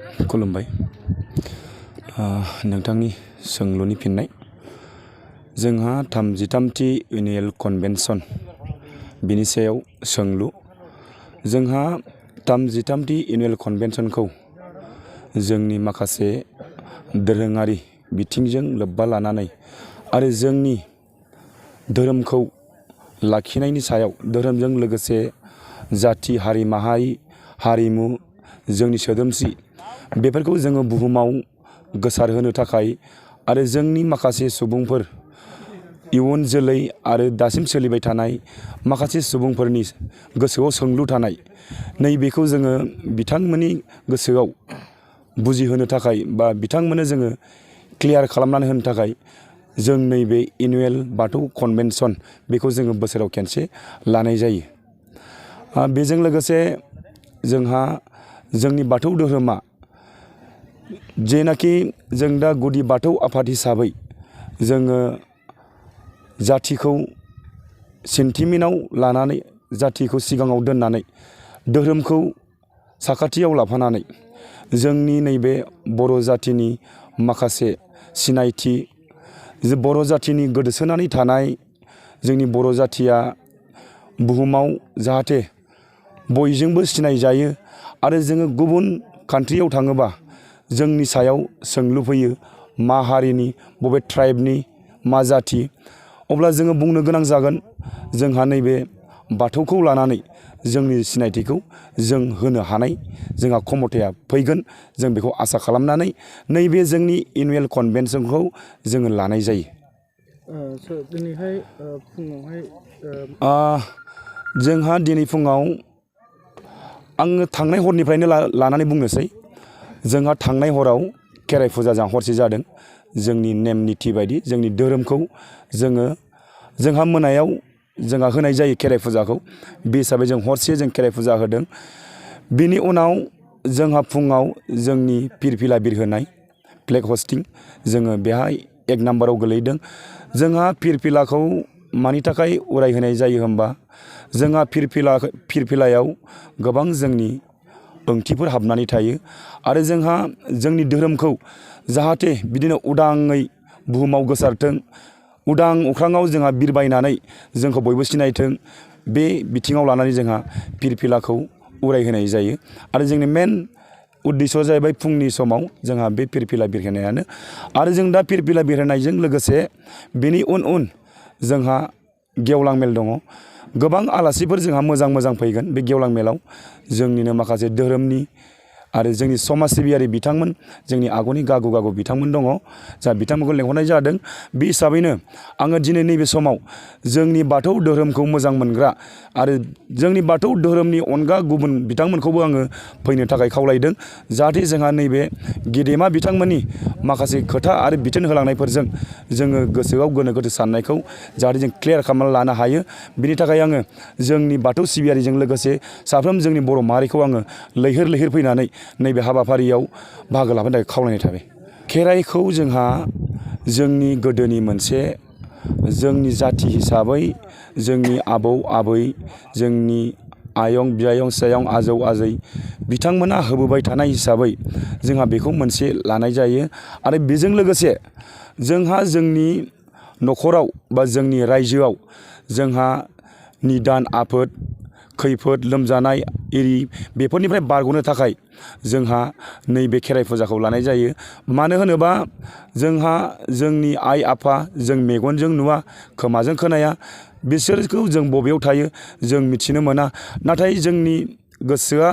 खुलुमबाय। नोंथांनि सोंलुनि फिननाय। जोंहा 33थि एनुवेल कन्वेन्सन बिनि सायाव सोंलु। जोंहा 33थि एनुवेल कन्वेन्सनखौ जोंनि माखासे दोरोङारि बिथिंजों लोब्बा लानानै आरो जोंनि धोरोमखौ लाखिनायनि सायाव धोरोमजों लोगोसे जाथि हारि माहारि हारिमु जोंनि सोदोमस्रि बेफोरखौ जोङो बुहुमाव गोसारहोनो थाखाय आरो जोंनि माखासे सुबुंफोर इयुन जोलै आरो दासिम सोलिबाय थानाय माखासे सुबुंफोरनि गोसोआव सोंलु थानाय नैबेखौ जोङो बिथांमोननि गोसोआव बुजिहोनो थाखाय बा बिथांमोननो जोङो क्लियार खालामनानै होनो थाखाय जों नैबे एनुवेल बाथौ कन्वेन्सन बेखौ जोङो बोसोराव खेनसे लानाय जायो। बेजों लोगोसे जोंहा जोंनि बाथौ धोरोमा जेनाखि जों दा गुदि बाथौ आफाद हिसाबै जोङो जाथिखौ सेन्टिमेन्टआव लानानै जाथिखौ सिगाङाव दोननानै धोरोमखौ साखाथियाव लाफानानै जोंनि नैबे बर' जाथिनि माखासे सिनायथि बर' जाथिनि गोदोसोनानै थानाय जोंनि बर' जाथिया बुहुमाव जाहाथे बयजोंबो सिनायजायो आरो जोङो गुबुन कान्ट्रियाव थाङोबा जोंनि सायाव सोंलु फैयो मा हारिनि बबे ट्राइबनि मा जाथि अब्ला जोङो बुंनो गोनां जागोन जोंहा नैबे बाथौखौ लानानै जोंनि सिनायथिखौ जों होनो हानाय जोंहा क्षमताया फैगोन जों बेखौ आसा खालामनानै नैबे जोंनि एनुवेल कन्वेन्सनखौ जोङो लानाय जायो। दिनैहाय फुङावहाय जोंहा दिनै फुङाव आङो थांनाय हरनिफ्रायनो लानानै बुंनोसै। जोंहा थांनाय हराव खेराइ फुजा हरसे जादों। जोंनि नेम निथि बायदि जोंनि धोरोमखौ जोंहा मोनायाव जोंहा होनाय जायो खेराइ फुजाखौ। बे हिसाबै जों हरसे जों खेराइ फुजा होदों। बिनि उनाव जोंहा फुङाव जोंनि फिरफिला बिरहोनाय फ्लेग हस्टिं जोङो बेहाय 1 नाम्बाराव गोलैदों। जोंहा फिरफिलाखौ मानि थाखाय उरायहोनाय जायो होनबा जोंहा फिरफिलायाव गोबां जोंनि ओंथिफोर हाबनानै थायो आरो जोंहा जोंनि धोरोमखौ जाहाथे बिदिनो उदाङै बुहुमाव गोसारथों उदां अख्राङाव जोंहा बिरबायनानै जोंखौ बयबो सिनायथों बे बिथिङाव लानानै जोंहा फिरफिलाखौ उरायहोनाय जायो आरो जोंनि मेन उद्देश्यआ जाहैबाय फुंनि समाव जोंहा बे फिरफिला बिरहोनायानो आरो जों दा फिरफिला बिरहोनायजों लोगोसे बेनि उन जोंहा गेवलां मेल दङ। गोबां आलासिफोर जोंहा मोजां फैगोन बे गेवलां मेलाव जोंनिनो माखासे धोरोमनि आरो जोंनि समाज सिबियारि बिथांमोन जोंनि आगुनि गागु बिथांमोन दङ जा बिथांमोनखौ लेंहरनाय जादों। बे हिसाबैनो आङो दिनै नैबे समाव जोंनि बाथौ धोरोमखौ मोजां मोनग्रा आरो जोंनि बाथौ धोरोमनि अनगा गुबुन बिथांमोनखौबो आङो फैनो थाखाय खावलायदों जाहाथे जोंहा नैबे गेदेमा बिथांमोननि माखासे खोथा आरो बिथोन होलांनायफोरजों जोङो गोसोआव गोनो गोथो साननायखौ जाहाथे जों क्लियार खालामनानै लानो हायो। बिनि थाखाय आङो जोंनि बाथौ सिबियारिजों लोगोसे साफ्रोम जोंनि बर' माहारिखौ आङो लैहोर फैनानै नैबे हाबाफारियाव बाहागो लाफैनो थाखाय खावलायनाय थाबाय। खेराइखौ जोंहा जोंनि गोदोनि मोनसे जोंनि जाथि हिसाबै जोंनि आबौ आबै जोंनि आयं बियायं सियायं आजौ आजै बिथांमोना होबोबाय थानाय हिसाबै जोंहा बेखौ मोनसे लानाय जायो आरो बेजों लोगोसे जोंहा जोंनि न'खराव बा जोंनि रायजोआव जोंहा निदान आफोद खैफोद लोमजानाय एरि बेफोरनिफ्राय बारग'नो थाखाय जोंहा नैबे खेराइ फुजाखौ लानाय जायो। मानो होनोबा जोंहा जोंनि आइ आफा जों मेगनजों नुवा खोमाजों खोनाया बिसोरखौ जों बबेयाव थायो जों मिथिनो मोना नाथाय जोंनि गोसोआ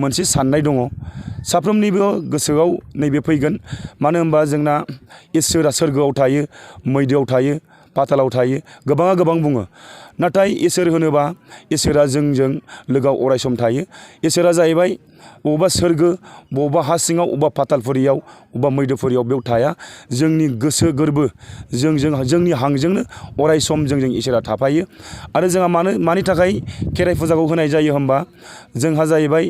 मोनसे साननाय दङ साफ्रोमनिबो गोसोआव नैबे फैगोन। मानो होनबा जोंना इसोरा सोरगोआव थायो मैदोआव थायो पातालाव थायो गोबाङा गोबां बुङो नाथाय इसोर होनोबा इसोरा जोंजों लोगोआव अरायसम थायो। इसोरा जाहैबाय बबेबा सोरगो बबेबा हा सिङाव बबेबा पातालफुरियाव बबेबा मैदोफुरियाव बेयाव थाया जोंनि गोसो गोरबो जोंनि हांजोंनो अरायसम जोंजों इसोरा थाफायो। आरो जोंहा मानि थाखाय खेराइ फुजाखौ होनाय जायो होनबा जोंहा जाहैबाय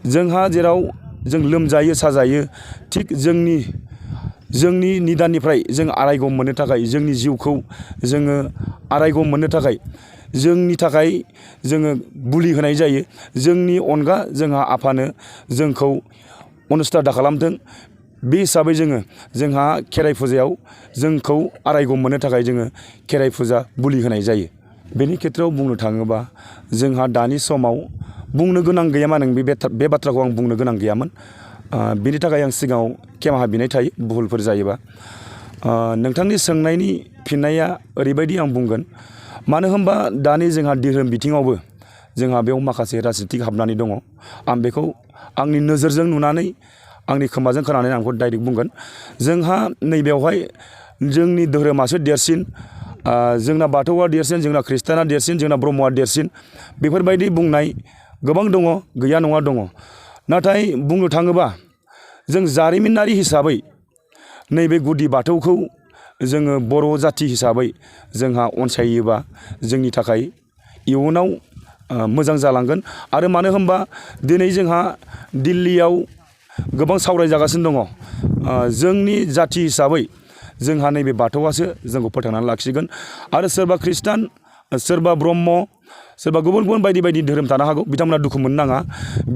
जोंहा जेराव जों लोमजायो साजायो थिग जोंनि निदाननिफ्राय जों आरायग' मोननो थाखाय जोंनि जिउखौ जोङो आरायग' मोननो थाखाय जोंनि थाखाय जोङो बुलि होनाय जायो। जोंनि अनगा जोंहा आफानो जोंखौ अनुस्था दा खालामथों बे हिसाबै जोंहा खेराइ फुजायाव जोंखौ आरायग' मोननो थाखाय जोङो खेराइ फुजा बुलि होनाय जायो। बेनि खेथ्रआव बुंनो थाङोबा जोंहा दानि समाव बुंनो गोनां गैयामोन, बे बाथ्राखौ आं बुंनो गोनां गैयामोन। बेनि थाखाय आं सिगाङाव खेमाहा बिनाय थायो भुलफोर जायोबा। नोंथांनि सोंनायनि फिननाया ओरैबायदि आं बुंगोन, मानो होनबा दानि जोंहा धोरोम बिथिङावबो जोंहा बेयाव माखासे राजनिति हाबनानै दङ। आं बेखौ आंनि नोजोरजों नुनानै आंनि खोमाजों खोनानानै आं बेखौ डाइरेक्ट बुंगोन। जोंहा नैबेयावहाय जोंनि धोरोमासो देरसिन, जोंना बाथौआ देरसिन, जोंना खृष्टाना देरसिन, जोंना ब्रह्मआ देरसिन, बेफोरबायदि बुंनाय गोबां दङ, गैया नङा दङ। नाथाय बुंनो थाङोबा जों जारिमिनारि हिसाबै नैबे गुदि बाथौखौ जोङो बर' जाथि हिसाबै जोंहा अनसायोबा जोंनि थाखाय इयुनाव मोजां जालांगोन। आरो मानो होनबा दिनै जोंहा दिल्लीयाव गोबां सावरायजागासिनो दङ। जोंनि जाथि हिसाबै जोंहा नैबे बाथौआसो जोंखौ फोथांनानै लाखिगोन। आरो सोरबा खृष्टान, सोरबा ब्रह्म, सोरबा गुबुन गुबुन बायदि बायदि धोरोम थानो हागौ, बिथांमोना दुखु मोननो नाङा।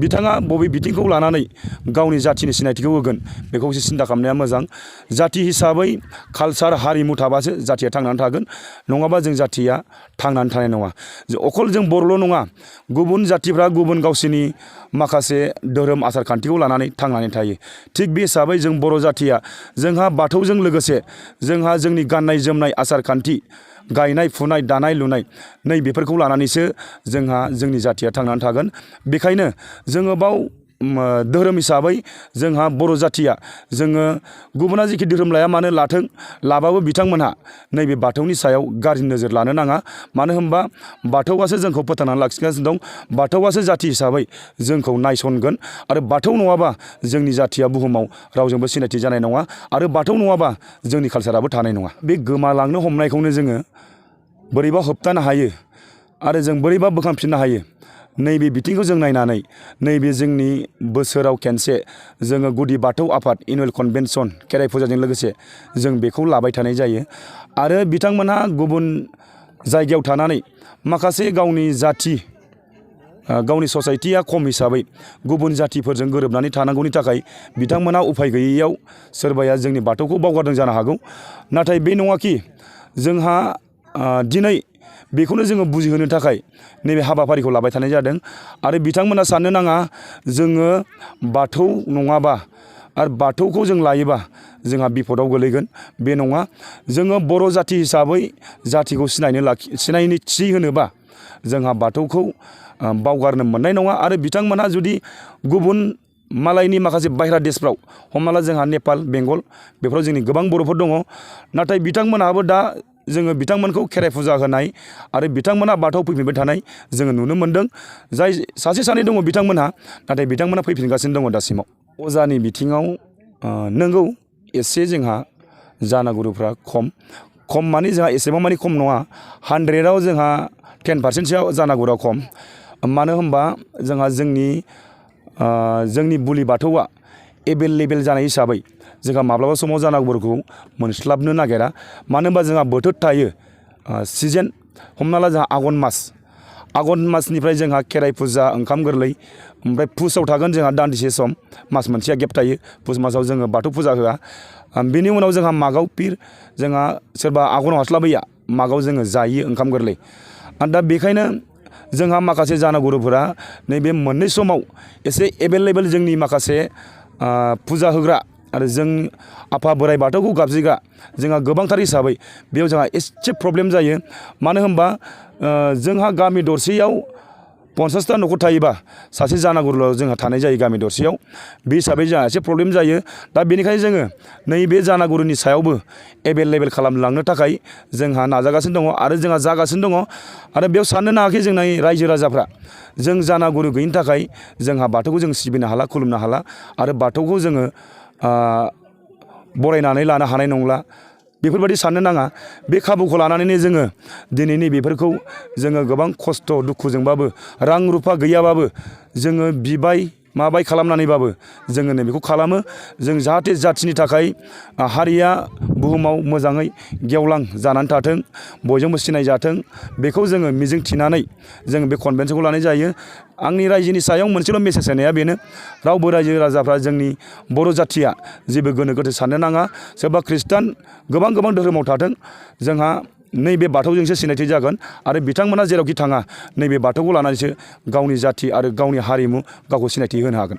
बिथाङा बबे बिथिंखौ लानानै गावनि जाथिनि सिनायथिखौ होगोन बेखौ एसे सिन्था खालामनाया मोजां। जाथि हिसाबै कालसार हारिमु थाबासो जाथिया थांनानै थागोन, नङाबा जों जाथिया थांनानै थानाय नङा। अखल जों बर'ल' नङा, गुबुन जाथिफ्रा गुबुन गावसोरनि माखासे धोरोम आसार खान्थिखौ लानानै थांनानै थायो। थिग बे हिसाबै जों बर' जाथिया जोंहा बाथौजों लोगोसे जोंहा जोंनि गाननाय जोमनाय आसार खान्थि, गायनाय फुनाय, दानाय लुनाय, नै बेफोरखौ लानानैसो जोंहा जोंनि जाथिया थांनानै थागोन। बेखायनो जोङो बाव धोरोम हिसाबै जोंहा बर' जाथिया जोङो गुबुना जेखि धोरोम लाया मानो लाथों, लाबाबो बिथांमोनहा नैबे बाथौनि सायाव गाज्रि नोजोर लानो नाङा। मानो होनबा बाथौआसो जोंखौ फोथांनानै लाखिगासिनो दं, बाथौआसो जाथि हिसाबै जोंखौ नायसनगोन। आरो बाथौ नङाबा जोंनि जाथिया बुहुमाव रावजोंबो सिनायथि जानाय नङा, आरो बाथौ नङाबा जोंनि कालसाराबो थानाय नङा। बे गोमालांनो हमनायखौनो जोङो बोरैबा होबथानो हायो आरो जों बोरैबा बोखांफिननो हायो, नैबे बिथिंखौ जों नायनानै नैबे जोंनि बोसोराव खेनसे जोङो गुदि बाथौ आफाद एनुवेल कनभेनसन खेराइ फुजाजों लोगोसे जों बेखौ लाबाय थानाय जायो। आरो बिथांमोनहा गुबुन जायगायाव थानानै माखासे गावनि जाथि, गावनि ससाइटिया खम हिसाबै गुबुन जाथिफोरजों गोरोबनानै थानांगौनि थाखाय बिथांमोनहा उफाय गैयैयाव सोरबाया जोंनि बाथौखौ बावगारदों जानो हागौ। नाथाय बे नङाखि जोंहा दिनै बेखौनो जोङो बुजिहोनो थाखाय नैबे हाबाफारिखौ लाबाय थानाय जादों। आरो बिथांमोना साननो नाङा जोङो बाथौ नङाबा आरो बाथौखौ जों लायोबा जोंहा बिपदाव गोलैगोन, बे नङा। जोङो बर' जाथि हिसाबै जाथिखौ सिनायथि होनोबा जोंहा बाथौखौ बावगारनो मोननाय नङा। आरो बिथांमोनहा जुदि गुबुन मालायनि माखासे बाहेरा देशफ्राव, हमना ला जोंहा नेपाल, बेंगल, बेफोराव जोंनि गोबां बर'फोर दङ, नाथाय बिथांमोनहाबो दा जोङो बिथांमोनखौ खेराइ फुजा होनाय आरो बिथांमोनहा बाथौआव फैफिनबाय थानाय जोङो नुनो मोन्दों। जाय सासे सानै दङ बिथांमोनहा, नाथाय बिथांमोनहा फैफिनगासिनो दङ दासिमाव। अजानि बिथिङाव नंगौ एसे जोंहा जानागुरुफ्रा खम माने जोंहा एसेबां मानि खम नङा, 100आव जोंहा 10%सोआव जानागुरुआ खम। मानो होनबा जोंहा जोंनि बुलि बाथौआ एभेलेबेल जानाय हिसाबै जोंहा माब्लाबा समाव जानागुरुखौ मोनस्लाबनो नागिरा। मानो होनबा जोंहा बोथोर थायो, सिजेन। हमना ला जोंहा आघन मासनिफ्राय जोंहा खेराइ फुजा, ओंखाम गोरलै, ओमफ्राय पुसआव थागोन जोंहा दान्दिसे सम, मास मोनसेया गेप थायो। पुस मासाव जोङो बाथौ फुजा होआ। बेनि उनाव जोंहा मागआव जोंहा सोरबा आघनाव हास्लाबैया मागआव जोङो जायो ओंखाम गोरलै। दा बेखायनो जोंहा माखासे जानागुरुफोरा नैबे मोननै समाव एसे एभेलेबेल जोंनि माखासे फुजा होग्रा आरो जों आफा बोराइ बाथौखौ गाबज्रिग्रा जोंहा गोबांथार हिसाबै बेयाव जोंहा एसे प्रब्लेम जायो। मानो होनबा जोंहा गामि दरसेयाव 50टा न'खर थायोबा सासे जानागुरुल' जोंहा थानाय जायो गामि दरसेयाव। बे हिसाबै जोंहा एसे प्रब्लेम जायो। दा बेनिखायनो जोङो नैबे जानागुरुनि सायावबो एभेलेबेल खालामलांनो थाखाय जोंहा नाजागासिनो दङ आरो जोंहा जागासिनो दङ। आरो बेयाव साननो नाङाखि जोंनि रायजो राजाफ्रा जों जानागुरु गैयिनि थाखाय जोंहा बाथौखौ जों सिबिनो हाला, खुलुमनो हाला, आरो बाथौखौ जोङो बरायनानै लानो हानाय नंला, बेफोरबायदि साननो नाङा। बे खाबुखौ लानानैनो जोङो दिनैनि बेफोरखौ जोङो गोबां खस्थ' दुखुजोंबाबो, रां रुफा गैयाबाबो जोङो बिबाय माबाय खालामनानैबाबो जोङो नैबेखौ खालामो। जों जाहाथे जाथिनि थाखाय हारिया बुहुमाव मोजाङै गेवलां जानानै थाथों, बयजोंबो सिनायजाथों, बेखौ जोङो मिजिं थिनानै जों बे कनभेन्सनखौ लानाय जायो। आंनि रायजोनि सायाव मोनसेल' मेसेज होनाया बेनो, रावबो रायजो राजाफ्रा जोंनि बर' जाथिया जेबो गोनो गोथो साननो नाङा। सोरबा खृष्टान गोबां धोरोमाव थाथों, जोंहा नैबे बाथौजोंसो सिनायथि जागोन आरो बिथांमोना जेरावखि थाङा नैबे बाथौखौ लानानैसो गावनि जाथि आरो गावनि हारिमु गावखौ सिनायथि होनो हागोन।